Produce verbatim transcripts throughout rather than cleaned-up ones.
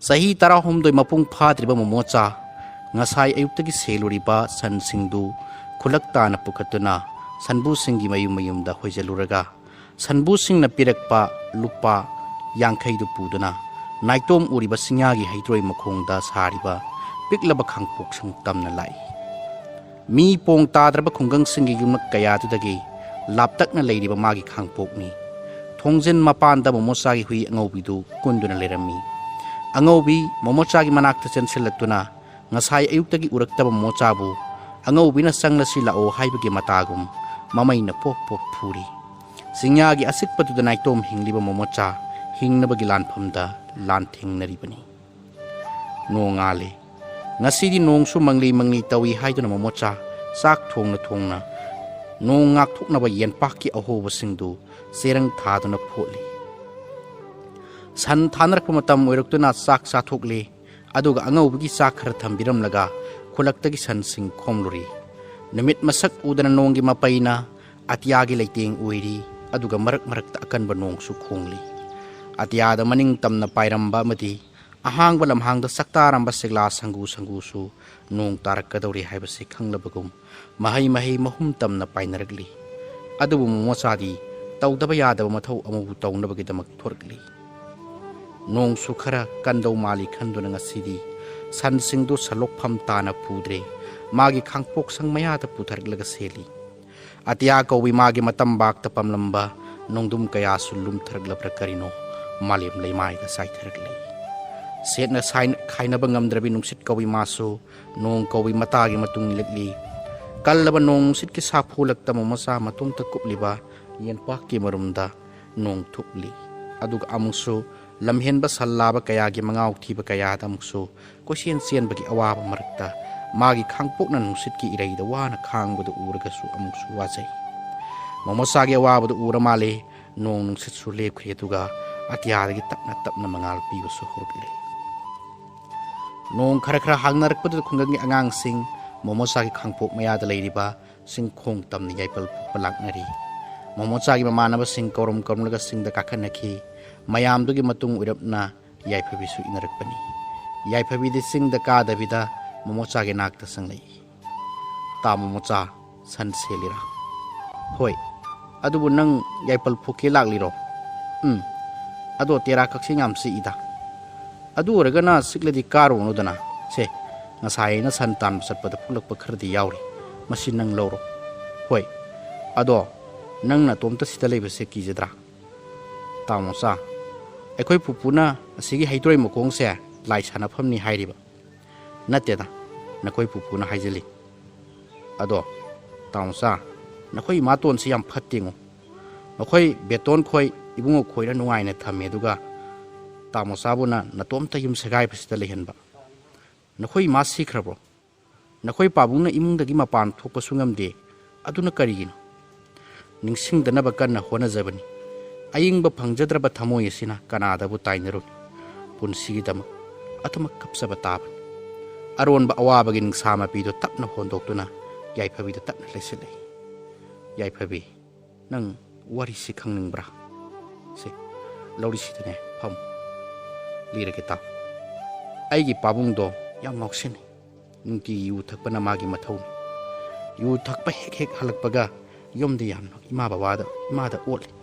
ꯆꯍꯤ ꯇꯔꯥꯍꯨꯝꯗꯣꯏ ꯃꯄꯨꯡ ꯐꯥꯗ꯭ꯔꯤꯕ ꯃꯣꯃꯣꯆꯥ ꯉꯁꯥꯏ ꯑꯌꯨꯛꯇꯒꯤ ꯁꯦꯜꯂꯨꯔꯤꯕ ꯁꯟꯁꯤꯡꯗꯨ ꯈꯨꯂꯛ ꯇꯥꯅ ꯄꯨꯈꯠꯇꯨꯅ ꯁꯟꯕꯨꯁꯤꯡꯒꯤ ꯃꯌꯨꯝ ꯃꯌꯨꯝꯗ ꯍꯣꯏꯖꯜꯂꯨꯔꯒ ꯁꯟꯕꯨꯁꯤꯡꯅ ꯄꯤꯔꯛꯄ ꯂꯨꯄꯥ ꯌꯥꯡꯈꯩꯗꯨ ꯄꯨꯗꯨꯅ ꯅꯥꯏꯇꯣꯝ ꯎꯔꯤꯕ ꯁꯤꯡꯌꯥꯒꯤ ꯍꯩꯇ꯭ꯔꯣꯏ ꯃꯈꯣꯡꯗ ꯁꯥꯔꯤꯕ ꯄꯤꯛꯂꯕ ꯈꯥꯡꯄꯣꯛꯁꯪ ꯇꯝꯅ ꯂꯥꯛꯏ꯫ ꯃꯤ ꯄꯣꯡ ꯇꯥꯗ꯭ꯔꯕ ꯈꯨꯡꯒꯪꯁꯤꯡꯒꯤ ꯌꯨꯝꯂꯛ ꯀꯌꯥꯗꯨꯗꯒꯤ ꯂꯥꯞꯇꯛꯅ ꯂꯩꯔꯤꯕ ꯃꯥꯒꯤ ꯈꯥꯡꯄꯣꯛꯅꯤ꯫ ꯊꯣꯡꯖꯤꯟ ꯃꯄꯥꯟꯗ ꯃꯣꯃꯣꯆꯥꯒꯤ ꯍꯨꯏ ꯑꯉꯧꯕꯤꯗꯨ ꯀꯨꯟꯗꯨꯅ ꯂꯩꯔꯝꯃꯤ꯫ ꯑꯉꯧꯕꯤ ꯃꯣꯃꯣꯆꯥꯒꯤ ꯃꯅꯥꯛꯇ ꯆꯦꯟꯁꯤꯜꯂꯛꯇꯨꯅ ꯉꯁꯥꯏ ꯑꯌꯨꯛꯇꯒꯤ ꯎꯔꯛꯇꯕ ꯃꯣꯃꯣꯆꯥꯕꯨ ꯑꯉꯧꯕꯤꯅ ꯆꯪꯂꯁꯤ ꯂꯥꯛꯑꯣ ꯍꯥꯏꯕꯒꯤ ꯃꯇꯥꯒꯨꯝ ꯃꯃꯩꯅ ꯄꯣꯞ ꯄꯣꯞ ꯐꯨꯔꯤ꯫ ꯆꯤꯡꯌꯥꯒꯤ ꯑꯆꯤꯛꯄꯗꯨꯗ ꯅꯥꯏꯇꯣꯝ ꯍꯤꯡꯂꯤꯕ ꯃꯣꯃꯣꯆꯥ ꯍꯤꯡꯅꯕꯒꯤ ꯂꯥꯟꯐꯝꯗ ꯂꯥꯟꯊꯦꯡꯅꯔꯤꯕꯅꯤ꯫ ꯅꯣꯡꯉꯥꯜꯂꯦ꯫ ꯉꯁꯤꯗꯤ ꯅꯣꯡꯁꯨ ꯃꯪꯂꯤ ꯃꯪꯂꯤ ꯇꯧꯏ ꯍꯥꯏꯗꯨꯅ ꯃꯣꯃꯣꯆꯥ ꯆꯥꯛ ꯊꯣꯡꯅ ꯊꯣꯡꯅ ꯅꯣꯡ ꯉꯥꯛꯊꯣꯛꯅꯕ ꯌꯦꯟꯄꯥꯛꯀꯤ ꯑꯍꯣꯕꯁꯤꯡꯗꯨ ꯆꯦꯔꯪ ꯊꯥꯗꯨꯅ ꯐꯣꯠꯂꯤ꯫ ꯁꯟ ꯊꯥꯅꯔꯛꯄ ꯃꯇꯝ ꯑꯣꯏꯔꯛꯇꯨꯅ ꯆꯥꯛ ꯆꯥꯊꯣꯛꯂꯤ꯫ ꯑꯗꯨꯒ ꯑꯉꯧꯕꯒꯤ ꯆꯥꯛ ꯈꯔ ꯊꯝꯕꯤꯔꯝꯂꯒ ꯈꯨꯂꯛꯇꯒꯤ ꯁꯟꯁꯤꯡ ꯈꯣꯝꯂꯨꯔꯤ꯫ ꯅꯨꯃꯤꯠ ꯃꯁꯛ ꯎꯗꯅ ꯅꯣꯡꯒꯤ ꯃꯄꯩꯅ ꯑꯇꯤꯌꯥꯒꯤ ꯂꯩꯇꯦꯡ ꯑꯣꯏꯔꯤ꯫ ꯑꯗꯨꯒ ꯃꯔꯛ ꯃꯔꯛꯇ ꯑꯀꯟꯕ ꯅꯣꯡꯁꯨ ꯈꯣꯡꯂꯤ꯫ ꯑꯇꯤꯌꯥꯗ ꯃꯅꯤꯡ ꯇꯝꯅ ꯄꯥꯏꯔꯝꯕ ꯑꯃꯗꯤ ꯑꯍꯥꯡꯕ ꯂꯝꯍꯥꯡꯗ ꯆꯥꯛꯇꯥꯔꯝꯕ ꯁꯤꯛꯂꯥ ꯁꯪꯒꯨ ꯁꯪꯒꯨꯁꯨ ꯅꯣꯡ ꯇꯥꯔꯛꯀꯗꯧꯔꯤ ꯍꯥꯏꯕꯁꯤ ꯈꯪꯂꯕꯒꯨꯝ ꯃꯍꯩ ꯃꯍꯩ ꯃꯍꯨꯝ ꯇꯝꯅ ꯄꯥꯏꯅꯔꯛꯂꯤ꯫ ꯑꯗꯨꯕꯨ ꯃꯣꯃꯣꯆꯥꯗꯤ ꯇꯧꯗꯕ ꯌꯥꯗꯕ ꯃꯊꯧ ꯑꯃꯕꯨ ꯇꯧꯅꯕꯒꯤꯗꯃꯛ ꯊꯣꯔꯛꯂꯤ꯫ ꯅꯣꯡꯁꯨ ꯈꯔ ꯀꯟꯗꯧ ꯃꯥꯜꯂꯤ ꯈꯟꯗꯨꯅ ꯉꯁꯤꯗꯤ ꯁꯟꯁꯤꯡꯗꯨ ꯁꯂꯣꯛꯐꯝ ꯇꯥꯅ ꯄꯨꯗ꯭ꯔꯦ꯫ ꯃꯥꯒꯤ ꯈꯥꯡꯄꯣꯛꯁꯪ ꯃꯌꯥꯗ ꯄꯨꯊꯔꯛꯂꯒ ꯁꯦꯜꯂꯤ꯫ ꯑꯇꯤꯌꯥ ꯀꯧꯏ ꯃꯥꯒꯤ ꯃꯇꯝꯕꯥꯛꯇ ꯄꯝꯂꯝꯕ ꯅꯣꯡꯗꯨꯝ ꯀꯌꯥꯁꯨ ꯂꯨꯝꯊꯔꯛꯂꯕ꯭ꯔꯥ ꯀꯔꯤꯅꯣ ꯃꯥꯂꯦꯝ ꯂꯩꯃꯥꯏꯗ ꯆꯥꯏꯊꯔꯛꯂꯤ꯫ ꯁꯦꯠꯅ ꯁꯥꯏ-, ꯈꯥꯏꯅꯕ ꯉꯝꯗ꯭ꯔꯕꯤ ꯅꯨꯡꯁꯤꯠ ꯀꯧꯏ ꯃꯥꯁꯨ ꯅꯣꯡ ꯀꯧꯏ ꯃꯇꯥꯒꯤ ꯃꯇꯨꯡ ꯏꯜꯂꯛꯂꯤ꯫ ꯀꯜꯂꯕ ꯅꯣꯡ ꯅꯨꯡꯁꯤꯠꯀꯤ ꯁꯥꯐꯨ ꯂꯛꯇ ꯃꯣꯃꯣꯆꯥ ꯃꯇꯣꯝꯇ ꯀꯨꯞꯂꯤꯕ ꯌꯦꯟꯄꯥꯛꯀꯤ ꯃꯔꯨꯝꯗ ꯅꯣꯡ ꯊꯨꯞꯂꯤ꯫ ꯑꯗꯨꯒ ꯑꯃꯨꯛꯁꯨ ꯂꯝꯍꯦꯟꯕ ꯁꯟ ꯂꯥꯕ ꯀꯌꯥꯒꯤ ꯃꯉꯥꯎ ꯊꯤꯕ ꯀꯌꯥꯗ ꯑꯃꯨꯛꯁꯨ ꯀꯣꯏꯆꯦꯟ ꯆꯦꯟꯕꯒꯤ ꯑꯋꯥꯕ ꯃꯔꯛꯇ ꯃꯥꯒꯤ ꯈꯥꯡꯄꯣꯛꯅ ꯅꯨꯡꯁꯤꯠꯀꯤ ꯏꯔꯩꯗ ꯋꯥꯅ ꯈꯥꯡꯕꯗꯨ ꯎꯔꯒꯁꯨ ꯑꯃꯨꯛꯁꯨ ꯋꯥꯖꯩ꯫ ꯃꯣꯃꯣꯆꯥꯒꯤ ꯑꯋꯥꯕꯗꯨ ꯎꯔ ꯃꯥꯜꯂꯦ ꯅꯣꯡ ꯅꯨꯡꯁꯤꯠꯁꯨ ꯂꯦꯞꯈ꯭ꯔꯦ, ꯑꯗꯨꯒ ꯑꯇꯤꯌꯥꯗꯒꯤ ꯇꯞꯅ ꯇꯞꯅ ꯃꯉꯥꯜ ꯄꯤꯕꯁꯨ ꯍꯧꯔꯛꯂꯦ꯫ ꯅꯣꯡ ꯈꯔ ꯈꯔ ꯍꯥꯡꯅꯔꯛꯄꯗꯨꯗ ꯈꯨꯡꯒꯪꯒꯤ ꯑꯉꯥꯡꯁꯤꯡ ꯃꯣꯃꯣꯆꯥꯒꯤ ꯈꯥꯡꯄꯣꯛ ꯃꯌꯥꯗ ꯂꯩꯔꯤꯕ ꯆꯤꯡꯈꯣꯡ ꯇꯝꯅ ꯌꯥꯏꯄꯜ ꯐꯨꯛꯄ ꯂꯥꯛꯅꯔꯤ꯫ ꯃꯣꯃꯣꯆꯥꯒꯤ ꯃꯃꯥꯟꯅꯕꯁꯤꯡ ꯀꯧꯔꯝ ꯀꯧꯔꯝꯂꯒ ꯆꯤꯡꯗ ꯀꯥꯈꯠꯅꯈꯤ꯫ ꯃꯌꯥꯝꯗꯨꯒꯤ ꯃꯇꯨꯡ ꯑꯣꯏꯔꯞꯅ ꯌꯥꯏꯐꯕꯤꯁꯨ ꯏꯟꯅꯔꯛꯄꯅꯤ꯫ ꯌꯥꯏꯐꯕꯤꯗꯤ ꯆꯤꯡꯗ ꯀꯥꯗꯕꯤꯗ ꯃꯃꯣꯆꯥꯒꯤ ꯅꯥꯛꯇ ꯆꯪꯂꯛꯏ꯫ "ꯇꯥꯃꯣ ꯃꯣꯆꯥ, ꯁꯟ ꯁꯦꯜꯂꯤꯔꯥ?" "ꯍꯣꯏ, ꯑꯗꯨꯕꯨ ꯅꯪ ꯌꯥꯏꯄꯜ ꯐꯨꯛꯀꯦ ꯂꯥꯛꯂꯤꯔꯣ?" "ꯎꯝ, ꯑꯗꯣ ꯇꯦꯔꯥ ꯀꯛꯆꯦꯡ ꯌꯥꯝ ꯆꯤꯛꯏꯗ꯫ ꯑꯗꯨ ꯑꯣꯏꯔꯒꯅ ꯆꯤꯛꯂꯗꯤ ꯀꯥꯔꯨꯔꯅꯨꯗꯅ꯫ ꯁꯦ, ꯉꯁꯥꯏ ꯑꯩꯅ ꯁꯟ ꯇꯥꯟꯕ ꯆꯠꯄꯗ ꯐꯨꯂꯛꯄ ꯈꯔꯗꯤ ꯌꯥꯎꯔꯤ꯫ ꯃꯁꯤ ꯅꯪ ꯂꯧꯔꯣ꯫ ꯍꯣꯏ, ꯑꯗꯣ ꯅꯪ ꯅꯇꯣꯝꯇ ꯁꯤꯗ ꯂꯩꯕꯁꯦ ꯀꯤꯖꯗ꯭ꯔꯥ?" "ꯇꯥꯃꯣꯆꯥ, ꯑꯩꯈꯣꯏ ꯄꯨꯄꯨꯅ ꯑꯁꯤꯒꯤ ꯍꯩꯇ꯭ꯔꯣꯏ ꯃꯈꯣꯡꯁꯦ ꯂꯥꯏ ꯁꯥꯟꯅꯐꯝꯅꯤ ꯍꯥꯏꯔꯤꯕ꯫" "ꯅꯠꯇꯦꯗ, ꯅꯈꯣꯏ ꯄꯨꯄꯨꯅ ꯍꯥꯏꯖꯤꯜꯂꯤ꯫ ꯑꯗꯣ ꯇꯥꯃꯣꯆꯥ, ꯅꯈꯣꯏ ꯏꯃꯥꯇꯣꯟꯁꯤ ꯌꯥꯝ ꯐꯠꯇꯦꯉꯣ꯫ ꯃꯈꯣꯏ ꯕꯦꯇꯣꯟ ꯈꯣꯏ, ꯏꯕꯨꯡꯉꯣ ꯈꯣꯏꯅ ꯅꯨꯡꯉꯥꯏꯅ ꯊꯝꯃꯦ, ꯑꯗꯨꯒ ꯇꯥꯃꯣꯆꯥꯕꯨꯅ ꯅꯇꯣꯝꯇ ꯌꯨꯝ ꯁꯦꯒꯥꯏꯕꯁꯤꯗ ꯂꯩꯍꯟꯕ꯫ ꯅꯈꯣꯏ ꯏꯃꯥ ꯁꯤꯈ꯭ꯔꯕ꯭ꯔꯣ? ꯅꯈꯣꯏ ꯄꯥꯕꯨꯡꯅ ꯏꯃꯨꯡꯗꯒꯤ ꯃꯄꯥꯟ ꯊꯣꯛꯄꯁꯨ ꯉꯝꯗꯦ꯫ ꯑꯗꯨꯅ ꯀꯔꯤꯒꯤꯅꯣ? ꯅꯤꯡꯁꯤꯡꯗꯅꯕ ꯀꯟꯅ ꯍꯣꯠꯅꯖꯕꯅꯤ꯫ ꯑꯏꯪꯕ ꯐꯪꯖꯗ꯭ꯔꯕ ꯊꯃꯣꯏ ꯑꯁꯤꯅ ꯀꯅꯥꯗꯕꯨ ꯇꯥꯏꯅꯔꯨꯅꯤ? ꯄꯨꯟꯁꯤꯒꯤꯗꯃꯛ ꯑꯗꯨꯃꯛ ꯀꯞꯆꯕ ꯇꯥꯕꯅꯤ꯫" ꯑꯔꯣꯟꯕ ꯑꯋꯥꯕꯒꯤ ꯅꯤꯡꯁꯥ ꯃꯄꯤꯗꯨ ꯇꯞꯅ ꯍꯣꯟꯗꯣꯛꯇꯨꯅ ꯌꯥꯏꯐꯕꯤꯗ ꯇꯞꯅ ꯂꯩꯁꯤꯜꯂꯛꯏ꯫ "ꯌꯥꯏꯐꯕꯤ, ꯅꯪ ꯋꯥꯔꯤꯁꯤ ꯈꯪꯅꯤꯡꯕ꯭ꯔꯥ? ꯁꯦ, ꯂꯧꯔꯤꯁꯤꯗꯅꯦ ꯐꯝ꯫ ꯂꯤꯔꯒꯦ ꯇꯥꯎ꯫ ꯑꯩꯒꯤ ꯄꯥꯕꯨꯡꯗꯣ ꯌꯥꯝ ꯉꯥꯎꯁꯤꯟꯅꯩ꯫ ꯅꯨꯡꯇꯤꯒꯤ ꯌꯨ ꯊꯛꯄꯅ ꯃꯥꯒꯤ ꯃꯊꯧꯅꯤ꯫ ꯌꯨ ꯊꯛꯄ ꯍꯦꯛ ꯍꯦꯛ ꯍꯜꯂꯛꯄꯒ ꯌꯨꯝꯗ ꯌꯥꯝꯅ ꯏꯃꯥ ꯕꯕꯥꯗ, ꯏꯃꯥꯗ ꯑꯣꯠꯂꯤ꯫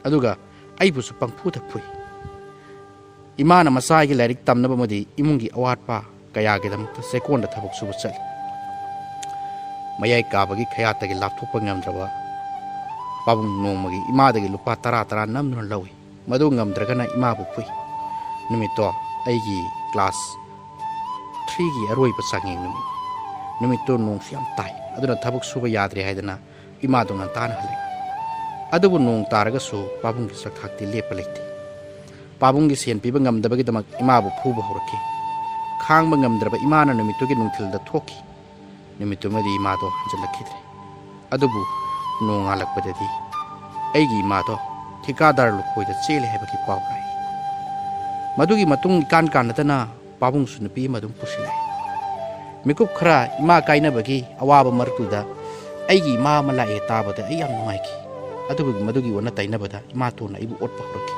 ꯑꯗꯨꯒ ꯑꯩꯕꯨꯁꯨ ꯄꯪꯐꯨꯗ ꯐꯨꯏ꯫ ꯏꯃꯥꯅ ꯃꯆꯥꯒꯤ ꯂꯥꯏꯔꯤꯛ ꯇꯝꯅꯕ ꯑꯃꯗꯤ ꯏꯃꯨꯡꯒꯤ ꯑꯋꯥꯠꯄ ꯀꯌꯥꯒꯤꯗꯃꯛꯇ ꯆꯦꯛꯀꯣꯟꯗ ꯊꯕꯛ ꯁꯨꯕ ꯆꯠꯂꯤ꯫ ꯃꯌꯥꯏ ꯀꯥꯕꯒꯤ ꯈꯌꯥꯠꯇꯒꯤ ꯂꯥꯞꯊꯣꯛꯄ ꯉꯝꯗ꯭ꯔꯕ ꯄꯥꯕꯨꯡ ꯅꯣꯡꯃꯒꯤ ꯏꯃꯥꯗꯒꯤ ꯂꯨꯄꯥ ꯇꯔꯥ ꯇꯔꯥ ꯅꯝꯗꯨꯅ ꯂꯧꯏ꯫ ꯃꯗꯨ ꯉꯝꯗ꯭ꯔꯒꯅ ꯏꯃꯥꯕꯨ ꯐꯨꯏ꯫ ꯅꯨꯃꯤꯠꯇꯣ ꯑꯩꯒꯤ ꯀ꯭ꯂꯥꯁ ꯊ꯭ꯔꯤꯒꯤ ꯑꯔꯣꯏꯕ ꯆꯥꯡꯌꯦꯡ ꯅꯨꯃꯤꯠ꯫ ꯅꯨꯃꯤꯠꯇꯨ ꯅꯣꯡꯁꯨ ꯌꯥꯝ ꯇꯥꯏ, ꯑꯗꯨꯅ ꯊꯕꯛ ꯁꯨꯕ ꯌꯥꯗ꯭ꯔꯦ ꯍꯥꯏꯗꯅ ꯏꯃꯥꯗꯣ ꯉꯟꯇꯥꯅ ꯍꯜꯂꯛꯏ꯫ ꯑꯗꯨꯕꯨ ꯅꯣꯡ ꯇꯥꯔꯒꯁꯨ ꯄꯥꯕꯨꯡꯒꯤ ꯆꯥꯛꯊꯥꯛꯇꯤ ꯂꯦꯞꯄ ꯂꯩꯇꯦ꯫ ꯄꯥꯕꯨꯡꯒꯤ ꯁꯦꯟ ꯄꯤꯕ ꯉꯝꯗꯕꯒꯤꯗꯃꯛ ꯏꯃꯥꯕꯨ ꯐꯨꯕ ꯍꯧꯔꯛꯈꯤ꯫ ꯈꯥꯡꯕ ꯉꯝꯗ꯭ꯔꯕ ꯏꯃꯥꯅ ꯅꯨꯃꯤꯠꯇꯨꯒꯤ ꯅꯨꯡꯊꯤꯜꯗ ꯊꯣꯛꯈꯤ꯫ ꯅꯨꯃꯤꯠꯇꯨꯃꯗꯤ ꯏꯃꯥꯗꯣ ꯍꯟꯖꯤꯜꯂꯛꯈꯤꯗ꯭ꯔꯦ꯫ ꯑꯗꯨꯕꯨ ꯅꯣꯡꯉꯥꯜꯂꯛꯄꯗꯗꯤ ꯑꯩꯒꯤ ꯏꯃꯥꯗꯣ ꯊꯤꯀꯥꯗꯥꯔ ꯂꯨꯈꯣꯏꯗ ꯆꯦꯜꯂꯦ ꯍꯥꯏꯕꯒꯤ ꯄꯥꯎ ꯂꯥꯛꯏ꯫ ꯃꯗꯨꯒꯤ ꯃꯇꯨꯡ ꯏꯀꯥꯟ ꯀꯥꯟꯅꯗꯅ ꯄꯥꯕꯨꯡꯁꯨ ꯅꯨꯄꯤ ꯑꯃ ꯑꯗꯨꯝ ꯄꯨꯁꯤꯜꯂꯛꯏ꯫ ꯃꯤꯀꯨꯞ ꯈꯔ ꯏꯃꯥ ꯀꯥꯏꯅꯕꯒꯤ ꯑꯋꯥꯕ ꯃꯔꯛꯇꯨꯗ ꯑꯩꯒꯤ ꯏꯃꯥ ꯑꯃ ꯂꯥꯛꯑꯦ ꯇꯥꯕꯗ ꯑꯩ ꯌꯥꯝ ꯅꯨꯡꯉꯥꯏꯈꯤ꯫ ꯑꯗꯨꯕꯨ ꯃꯗꯨꯒꯤ ꯑꯣꯟꯅ ꯇꯩꯅꯕꯗ ꯏꯃꯥꯇꯣꯟꯅ ꯑꯩꯕꯨ ꯑꯣꯠꯄ ꯍꯧꯔꯛꯈꯤ꯫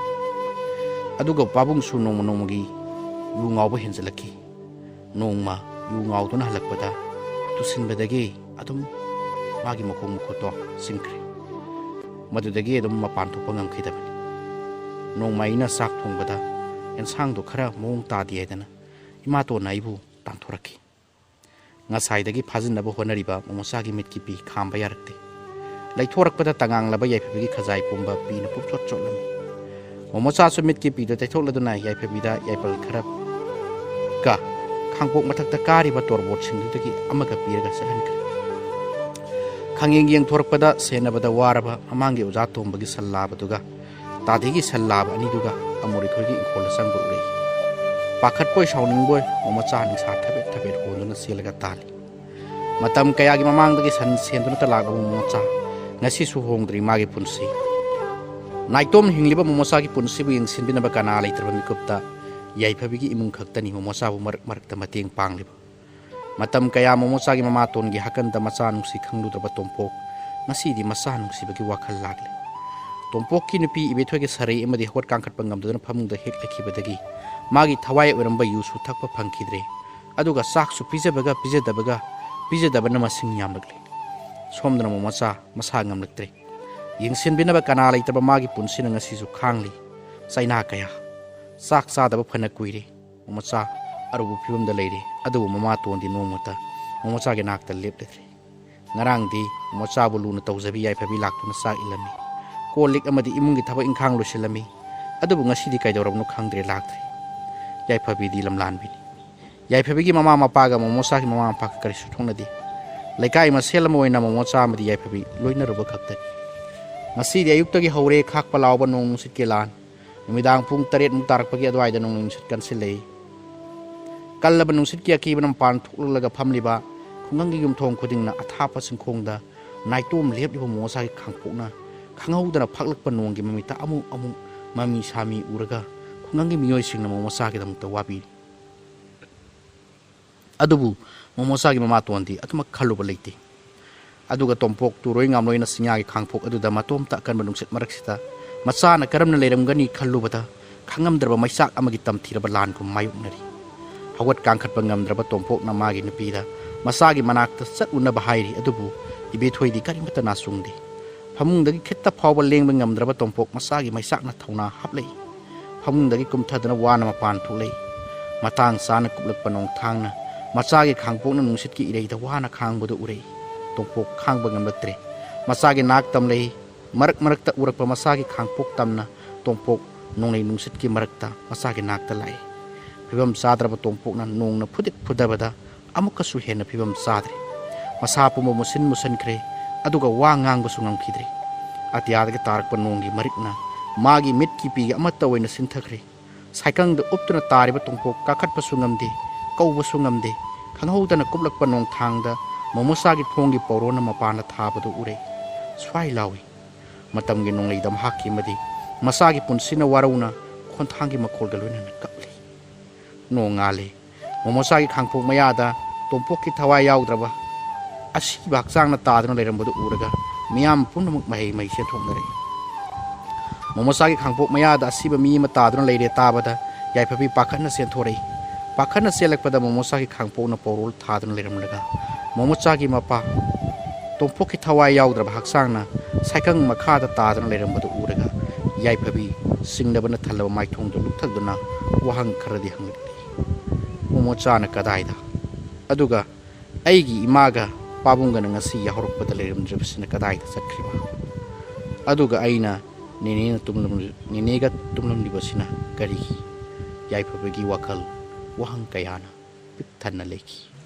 ꯑꯗꯨꯒ ꯄꯥꯕꯨꯡꯁꯨ ꯅꯣꯡꯃ ꯅꯣꯡꯃꯒꯤ ꯌꯨ ꯉꯥꯎꯕ ꯍꯦꯟꯖꯜꯂꯛꯈꯤ꯫ ꯅꯣꯡꯃ ꯌꯨ ꯉꯥꯎꯗꯨꯅ ꯍꯜꯂꯛꯄꯗ ꯇꯨꯁꯤꯟꯕꯗꯒꯤ ꯑꯗꯨꯝ ꯃꯥꯒꯤ ꯃꯈꯣꯡ ꯃꯈꯨꯠꯇꯣ ꯁꯤꯡꯈ꯭ꯔꯦ꯫ ꯃꯗꯨꯗꯒꯤ ꯑꯗꯨꯝ ꯃꯄꯥꯟ ꯊꯣꯛꯄ ꯉꯝꯈꯤꯗꯕꯅꯤ꯫ ꯅꯣꯡꯃ ꯑꯩꯅ ꯆꯥꯛ ꯊꯣꯡꯕꯗ ꯑꯦꯟꯁꯥꯡꯗꯣ ꯈꯔ ꯃꯑꯣꯡ ꯇꯥꯗꯦ ꯍꯥꯏꯗꯅ ꯏꯃꯥꯇꯣꯟꯅ ꯑꯩꯕꯨ ꯇꯥꯟꯊꯣꯔꯛꯈꯤ꯫ ꯉꯁꯥꯏꯗꯒꯤ ꯐꯥꯖꯤꯟꯅꯕ ꯍꯣꯠꯅꯔꯤꯕ ꯃꯣꯃꯣꯆꯥꯒꯤ ꯃꯤꯠꯀꯤ ꯄꯤ ꯈꯥꯝꯕ ꯌꯥꯔꯛꯇꯦ꯫ ꯂꯩꯊꯣꯔꯛꯄꯗ ꯇꯉꯥꯡꯂꯕ ꯌꯥꯏꯐꯕꯤꯒꯤ ꯈꯖꯥꯏ ꯄꯨꯝꯕ ꯄꯤꯅ ꯄꯨꯝꯆꯣꯠ ꯆꯣꯠꯂꯝꯃꯤ꯫ ꯃꯣꯃꯣꯆꯥꯁꯨ ꯃꯤꯠꯀꯤ ꯄꯤꯗꯨ ꯇꯩꯊꯣꯛꯂꯗꯨꯅ ꯌꯥꯏꯐꯕꯤꯗ ꯌꯥꯏꯄꯜ ꯈꯔ ꯀ ꯈꯥꯡꯄꯣꯛ ꯃꯊꯛꯇ ꯀꯥꯔꯤꯕ ꯇꯣꯔꯕꯣꯠꯁꯤꯡꯗꯨꯗꯒꯤ ꯑꯃꯒ ꯄꯤꯔꯒ ꯆꯠꯍꯟꯈ꯭ꯔꯦ꯫ ꯈꯪꯌꯦꯡ ꯌꯦꯡꯊꯣꯔꯛꯄꯗ ꯁꯦꯟꯅꯕꯗ ꯋꯥꯔꯕ ꯃꯃꯥꯡꯒꯤ ꯑꯣꯖꯥ ꯇꯣꯝꯕꯒꯤ ꯁꯜ ꯂꯥꯕꯗꯨꯒ ꯇꯥꯗꯤꯒꯤ ꯁꯜ ꯂꯥꯕ ꯑꯅꯤꯗꯨꯒ ꯑꯃꯨꯔꯤꯈꯣꯏꯒꯤ ꯏꯪꯈꯣꯜꯗ ꯆꯪꯕ ꯎꯔꯛꯏ꯫ ꯄꯥꯈꯠꯄꯣꯏ ꯁꯥꯎꯅꯤꯡꯕꯣꯏ ꯃꯣꯃꯣꯆꯥ ꯅꯤꯡꯁꯥ ꯊꯕꯦꯠ ꯊꯕꯦꯠ ꯍꯣꯟꯗꯨꯅ ꯆꯦꯜꯂꯒ ꯇꯥꯜꯂꯤ꯫ ꯃꯇꯝ ꯀꯌꯥꯒꯤ ꯃꯃꯥꯡꯗꯒꯤ ꯁꯟ ꯁꯦꯟꯗꯨꯅꯇ ꯂꯥꯛꯂꯕ ꯃꯣꯃꯣꯆꯥ ꯉꯁꯤꯁꯨ ꯍꯣꯡꯗ꯭ꯔꯤ ꯃꯥꯒꯤ ꯄꯨꯟꯁꯤ꯫ ꯅꯥꯏꯇꯣꯝ ꯍꯤꯡꯂꯤꯕ ꯃꯣꯃꯣꯆꯥꯒꯤ ꯄꯨꯟꯁꯤꯕꯨ ꯌꯦꯡꯁꯤꯟꯕꯤꯅꯕ ꯀꯅꯥ ꯂꯩꯇ꯭ꯔꯕ ꯃꯤꯀꯨꯞꯇ ꯌꯥꯏꯐꯕꯤꯒꯤ ꯏꯃꯨꯡ ꯈꯛꯇꯅꯤ ꯃꯣꯃꯣꯆꯥꯕꯨ ꯃꯔꯛ ꯃꯔꯛꯇ ꯃꯇꯦꯡ ꯄꯥꯡꯂꯤꯕ꯫ ꯃꯇꯝ ꯀꯌꯥ ꯃꯣꯃꯣꯆꯥꯒꯤ ꯃꯃꯥꯇꯣꯟꯒꯤ ꯍꯥꯀꯟꯗ ꯃꯆꯥ ꯅꯨꯡꯁꯤ ꯈꯪꯂꯨꯗ꯭ꯔꯕ ꯇꯣꯝꯄꯣꯛ ꯉꯁꯤꯗꯤ ꯃꯆꯥ ꯅꯨꯡꯁꯤꯕꯒꯤ ꯋꯥꯈꯜ ꯂꯥꯛꯂꯦ꯫ ꯇꯣꯝꯄꯣꯛꯀꯤ ꯅꯨꯄꯤ ꯏꯕꯦꯊꯣꯏꯒꯤ ꯁꯔꯩ ꯑꯃꯗꯤ ꯍꯧꯒꯠ ꯀꯥꯡꯈꯠꯄ ꯉꯝꯗꯗꯨꯅ ꯐꯃꯨꯡꯗ ꯍꯦꯛ ꯂꯩꯈꯤꯕꯗꯒꯤ ꯃꯥꯒꯤ ꯊꯋꯥꯏ ꯑꯣꯏꯔꯝꯕ ꯌꯨꯁꯨ ꯊꯛꯄ ꯐꯪꯈꯤꯗ꯭ꯔꯦ꯫ ꯑꯗꯨꯒ ꯆꯥꯛꯁꯨ ꯄꯤꯖꯕꯒ ꯄꯤꯖꯗꯕꯒ ꯄꯤꯖꯗꯕꯅ ꯃꯁꯤꯡ ꯌꯥꯝꯂꯛꯂꯦ꯫ ꯁꯣꯝꯗꯅ ꯃꯣꯃꯣꯆꯥ ꯃꯁꯥ ꯉꯝꯂꯛꯇ꯭ꯔꯦ꯫ ꯌꯦꯡꯁꯤꯟꯕꯤꯅꯕ ꯀꯅꯥ ꯂꯩꯇ꯭ꯔꯕ ꯃꯥꯒꯤ ꯄꯨꯟꯁꯤꯅ ꯉꯁꯤꯁꯨ ꯈꯥꯡꯂꯤ꯫ ꯆꯩꯅꯥ ꯀꯌꯥ꯫ ꯆꯥꯛ ꯆꯥꯗꯕ ꯐꯅ ꯀꯨꯏꯔꯦ꯫ ꯃꯣꯃꯣꯆꯥ ꯑꯔꯨꯕ ꯐꯤꯕꯝꯗ ꯂꯩꯔꯦ꯫ ꯑꯗꯨꯕꯨ ꯃꯃꯥꯇꯣꯟꯗꯤ ꯅꯣꯡꯃꯇ ꯃꯣꯃꯣꯆꯥꯒꯤ ꯅꯥꯛꯇ ꯂꯦꯞꯂꯗ꯭ꯔꯦ꯫ ꯉꯔꯥꯡꯗꯤ ꯃꯣꯃꯣꯆꯥꯕꯨ ꯂꯨꯅ ꯇꯧꯖꯕꯤ ꯌꯥꯏꯐꯕꯤ ꯂꯥꯛꯇꯨꯅ ꯆꯥꯛ ꯏꯜꯂꯝꯃꯤ꯫ ꯀꯣꯜ ꯂꯤꯛ ꯑꯃꯗꯤ ꯏꯃꯨꯡꯒꯤ ꯊꯕꯛ ꯏꯪꯈꯥꯡ ꯂꯣꯏꯁꯤꯜꯂꯝꯃꯤ꯫ ꯑꯗꯨꯕꯨ ꯉꯁꯤꯗꯤ ꯀꯩꯗꯧꯔꯕꯅꯣ ꯈꯪꯗ꯭ꯔꯦ, ꯂꯥꯛꯇ꯭ꯔꯦ꯫ ꯌꯥꯏꯐꯕꯤꯗꯤ ꯂꯝꯂꯥꯟꯕꯤꯅꯤ꯫ ꯌꯥꯏꯐꯕꯤꯒꯤ ꯃꯃꯥ ꯃꯄꯥꯒ ꯃꯣꯃꯣꯆꯥꯒꯤ ꯃꯃꯥ ꯃꯄꯥꯒ ꯀꯔꯤꯁꯨ ꯊꯣꯛꯅꯗꯦ꯫ ꯂꯩꯀꯥꯏ ꯃꯁꯦꯜ ꯑꯃ ꯑꯣꯏꯅ ꯃꯣꯃꯣꯆꯥ ꯑꯃꯗꯤ ꯌꯥꯏꯐꯕꯤ ꯂꯣꯏꯅꯔꯨꯕ ꯈꯛꯇꯅꯤ꯫ ꯉꯁꯤꯗꯤ ꯑꯌꯨꯛꯇꯒꯤ ꯍꯧꯔꯦ ꯈꯥꯛꯄ ꯂꯥꯎꯕ ꯅꯣꯡ ꯅꯨꯡꯁꯤꯠꯀꯤ ꯂꯥꯟ꯫ ꯅꯨꯃꯤꯗꯥꯡ ꯄꯨꯡ ꯇꯔꯦꯠꯃꯨꯛ ꯇꯥꯔꯛꯄꯒꯤ ꯑꯗꯨꯋꯥꯏꯗ ꯅꯣꯡꯂꯩ ꯅꯨꯡꯁꯤꯠ ꯀꯟꯁꯤꯜꯂꯛꯏ꯫ ꯀꯜꯂꯕ ꯅꯨꯡꯁꯤꯠꯀꯤ ꯑꯀꯤꯕꯅ ꯃꯄꯥꯟ ꯊꯣꯛꯂꯛꯂꯒ ꯐꯝꯂꯤꯕ ꯈꯨꯡꯒꯪꯒꯤ ꯌꯨꯝꯊꯣꯡ ꯈꯨꯗꯤꯡꯅ ꯑꯊꯥꯞꯄ ꯆꯤꯡꯈꯣꯡꯗ ꯅꯥꯏꯇꯣꯝ ꯂꯦꯞꯂꯤꯕ ꯃꯣꯃꯣꯆꯥꯒꯤ ꯈꯥꯡꯄꯣꯛꯅ ꯈꯪꯍꯧꯗꯅ ꯐꯥꯛꯂꯛꯄ ꯅꯣꯡꯒꯤ ꯃꯃꯤꯠꯇ ꯑꯃꯨꯛ ꯑꯃꯨꯛ ꯃꯃꯤ ꯁꯥꯃꯤ ꯎꯔꯒ ꯈꯨꯡꯒꯪꯒꯤ ꯃꯤꯑꯣꯏꯁꯤꯡꯅ ꯃꯣꯃꯣꯆꯥꯒꯤꯗꯃꯛꯇ ꯋꯥꯕꯤꯔꯤ꯫ ꯑꯗꯨꯕꯨ ꯃꯣꯃꯣꯆꯥꯒꯤ ꯃꯃꯥꯇꯣꯟꯗꯤ ꯑꯗꯨꯃꯛ ꯈꯜꯂꯨꯕ ꯂꯩꯇꯦ꯫ ꯑꯗꯨꯒ ꯇꯣꯝꯄꯣꯛ ꯇꯨꯔꯣꯏ ꯉꯥꯝꯂꯣꯏꯅ ꯆꯤꯡꯌꯥꯒꯤ ꯈꯥꯡꯄꯣꯛ ꯑꯗꯨꯗ ꯃꯇꯣꯝꯇ ꯑꯀꯟꯕ ꯅꯨꯡꯁꯤꯠ ꯃꯔꯛꯁꯤꯗ ꯃꯆꯥꯅ ꯀꯔꯝꯅ ꯂꯩꯔꯝꯒꯅꯤ ꯈꯜꯂꯨꯕꯗ ꯈꯪꯉꯝꯗ꯭ꯔꯕ ꯃꯩꯆꯥꯛ ꯑꯃꯒꯤ ꯇꯝꯊꯤꯔꯕ ꯂꯥꯟꯒꯨꯝ ꯃꯥꯌꯣꯛꯅꯔꯤ꯫ ꯍꯧꯒꯠ ꯀꯥꯡꯈꯠꯄ ꯉꯝꯗ꯭ꯔꯕ ꯇꯣꯝꯄꯣꯛꯅ ꯃꯥꯒꯤ ꯅꯨꯄꯤꯗ ꯃꯆꯥꯒꯤ ꯃꯅꯥꯛꯇ ꯆꯠꯂꯨꯅꯕ ꯍꯥꯏꯔꯤ, ꯑꯗꯨꯕꯨ ꯏꯕꯦꯊꯣꯏꯗꯤ ꯀꯔꯤꯃꯠꯇ ꯅꯥꯆꯨꯡꯗꯦ꯫ ꯐꯃꯨꯡꯗꯒꯤ ꯈꯤꯠꯇ ꯐꯥꯎꯕ ꯂꯦꯡꯕ ꯉꯝꯗ꯭ꯔꯕ ꯇꯣꯝꯄꯣꯛ ꯃꯆꯥꯒꯤ ꯃꯩꯆꯥꯛꯅ ꯊꯧꯅꯥ ꯍꯥꯞꯂꯛꯏ꯫ ꯐꯃꯨꯡꯗꯒꯤ ꯀꯨꯝꯊꯗꯨꯅ ꯋꯥꯅ ꯃꯄꯥꯟ ꯊꯣꯛꯂꯛꯏ꯫ ꯃꯇꯥꯡ ꯆꯥꯅ ꯀꯨꯞꯂꯛꯄ ꯅꯣꯡꯊꯥꯡꯅ ꯃꯆꯥꯒꯤ ꯈꯥꯡꯄꯣꯛꯅ ꯅꯨꯡꯁꯤꯠꯀꯤ ꯏꯔꯩꯗ ꯋꯥꯅ ꯈꯥꯡꯕꯗꯨ ꯎꯔꯛꯏ꯫ ꯇꯣꯝꯄꯣꯛ ꯈꯥꯡꯕ ꯉꯝꯂꯛꯇ꯭ꯔꯦ꯫ ꯃꯆꯥꯒꯤ ꯅꯥꯛ ꯇꯝꯂꯛꯏ꯫ ꯃꯔꯛ ꯃꯔꯛꯇ ꯎꯔꯛꯄ ꯃꯆꯥꯒꯤ ꯈꯥꯡꯄꯣꯛ ꯇꯝꯅ ꯇꯣꯝꯄꯣꯛ ꯅꯣꯡꯂꯩ ꯅꯨꯡꯁꯤꯠꯀꯤ ꯃꯔꯛꯇ ꯃꯆꯥꯒꯤ ꯅꯥꯛꯇ ꯂꯥꯛꯏ꯫ ꯐꯤꯕꯝ ꯆꯥꯗ꯭ꯔꯕ ꯇꯣꯝꯄꯣꯛꯅ ꯅꯣꯡꯅ ꯐꯨꯗꯤꯛ ꯐꯨꯗꯕꯗ ꯑꯃꯨꯛꯀꯁꯨ ꯍꯦꯟꯅ ꯐꯤꯕꯝ ꯆꯥꯗ꯭ꯔꯦ꯫ ꯃꯁꯥ ꯄꯨꯝꯕ ꯃꯨꯁꯤꯟ ꯃꯨꯁꯟꯈ꯭ꯔꯦ, ꯑꯗꯨꯒ ꯋꯥ ꯉꯥꯡꯕꯁꯨ ꯉꯝꯈꯤꯗ꯭ꯔꯦ꯫ ꯑꯇꯤꯌꯥꯗꯒꯤ ꯇꯥꯔꯛꯄ ꯅꯣꯡꯒꯤ ꯃꯔꯤꯛꯅ ꯃꯥꯒꯤ ꯃꯤꯠꯀꯤ ꯄꯤꯒ ꯑꯃꯠꯇ ꯑꯣꯏꯅ ꯁꯤꯟꯊꯈ꯭ꯔꯦ꯫ ꯁꯥꯏꯀꯪꯗ ꯎꯞꯇꯨꯅ ꯇꯥꯔꯤꯕ ꯇꯣꯝꯄꯣꯛ ꯀꯥꯈꯠꯄꯁꯨ ꯉꯝꯗꯦ, ꯀꯧꯕꯁꯨ ꯉꯝꯗꯦ꯫ ꯈꯪꯍꯧꯗꯅ ꯀꯨꯞꯂꯛꯄ ꯅꯣꯡꯊꯥꯡꯗ ꯃꯣꯃꯣꯆꯥꯒꯤ ꯊꯣꯡꯒꯤ ꯄꯧꯔꯣꯅ ꯃꯄꯥꯟꯗ ꯊꯥꯕꯗꯨ ꯎꯔꯦ꯫ ꯁ꯭ꯋꯥꯏ ꯂꯥꯎꯏ꯫ ꯃꯇꯝꯒꯤ ꯅꯣꯡꯂꯩꯗ ꯃꯍꯥꯛꯀꯤ ꯑꯃꯗꯤ ꯃꯆꯥꯒꯤ ꯄꯨꯟꯁꯤꯅ ꯋꯥꯔꯧꯅ ꯈꯣꯟꯊꯥꯡꯒꯤ ꯃꯈꯣꯜꯒ ꯂꯣꯏꯅꯅ ꯀꯞꯂꯤ꯫ ꯅꯣꯡꯉꯥꯜꯂꯤ꯫ ꯃꯣꯃꯣꯆꯥꯒꯤ ꯈꯥꯡꯄꯣꯛ ꯃꯌꯥꯗ ꯇꯣꯝꯄꯣꯛꯀꯤ ꯊꯋꯥꯏ ꯌꯥꯎꯗ꯭ꯔꯕ ꯑꯁꯤꯕ ꯍꯛꯆꯥꯡꯅ ꯇꯥꯗꯨꯅ ꯂꯩꯔꯝꯕꯗꯨ ꯎꯔꯒ ꯃꯤꯌꯥꯝ ꯄꯨꯝꯅꯃꯛ ꯃꯍꯩ ꯃꯍꯩ ꯆꯦꯟꯊꯣꯛꯅꯔꯛꯏ꯫ ꯃꯣꯃꯣꯆꯥꯒꯤ ꯈꯥꯡꯄꯣꯛ ꯃꯌꯥꯗ ꯑꯁꯤꯕ ꯃꯤ ꯑꯃ ꯇꯥꯗꯨꯅ ꯂꯩꯔꯦ ꯇꯥꯕꯗ ꯌꯥꯏꯐꯕꯤ ꯄꯥꯈꯠꯅ ꯆꯦꯟꯊꯣꯔꯛꯏ꯫ ꯄꯥꯈꯠꯅ ꯆꯦꯜꯂꯛꯄꯗ ꯃꯣꯃꯣꯆꯥꯒꯤ ꯈꯥꯡꯄꯣꯛꯅ ꯄꯧꯔꯣꯜ ꯊꯥꯗꯨꯅ ꯂꯩꯔꯝꯂꯒ ꯃꯣꯃꯣꯆꯥꯒꯤ ꯃꯄꯥ ꯇꯣꯝꯄꯣꯛꯀꯤ ꯊꯋꯥꯏ ꯌꯥꯎꯗ꯭ꯔꯕ ꯍꯛꯆꯥꯡꯅ ꯁꯥꯏꯀꯪ ꯃꯈꯥꯗ ꯇꯥꯗꯨꯅ ꯂꯩꯔꯝꯕꯗꯨ ꯎꯔꯒ ꯌꯥꯏꯐꯕꯤ ꯆꯤꯡꯅꯕꯅ ꯊꯜꯂꯕ ꯃꯥꯏꯊꯣꯡꯗꯨ ꯂꯨꯞꯊꯗꯨꯅ ꯋꯥꯍꯪ ꯈꯔꯗꯤ ꯍꯪꯂꯛꯂꯤ꯫ ꯃꯣꯃꯣꯆꯥꯅ ꯀꯗꯥꯏꯗ? ꯑꯗꯨꯒ ꯑꯩꯒꯤ ꯏꯃꯥꯒ ꯄꯥꯕꯨꯡꯒꯅ ꯉꯁꯤ ꯌꯥꯍꯧꯔꯛꯄꯗ ꯂꯩꯔꯝꯗ꯭ꯔꯤꯕꯁꯤꯅ ꯀꯗꯥꯏꯗ ꯆꯠꯈ꯭ꯔꯤꯕ? ꯑꯗꯨꯒ ꯑꯩꯅ ꯅꯦꯅꯦꯅ ꯇꯨꯝꯂꯝ-, ꯅꯦꯅꯦꯒ ꯇꯨꯝꯂꯝꯂꯤꯕꯁꯤꯅ ꯀꯔꯤꯒꯤ? ꯌꯥꯏꯐꯕꯒꯤ ꯋꯥꯈꯜ ꯋꯥꯍꯪ ꯀꯌꯥꯅ ꯄꯤꯛ ꯊꯟꯅ ꯂꯩꯈꯤ꯫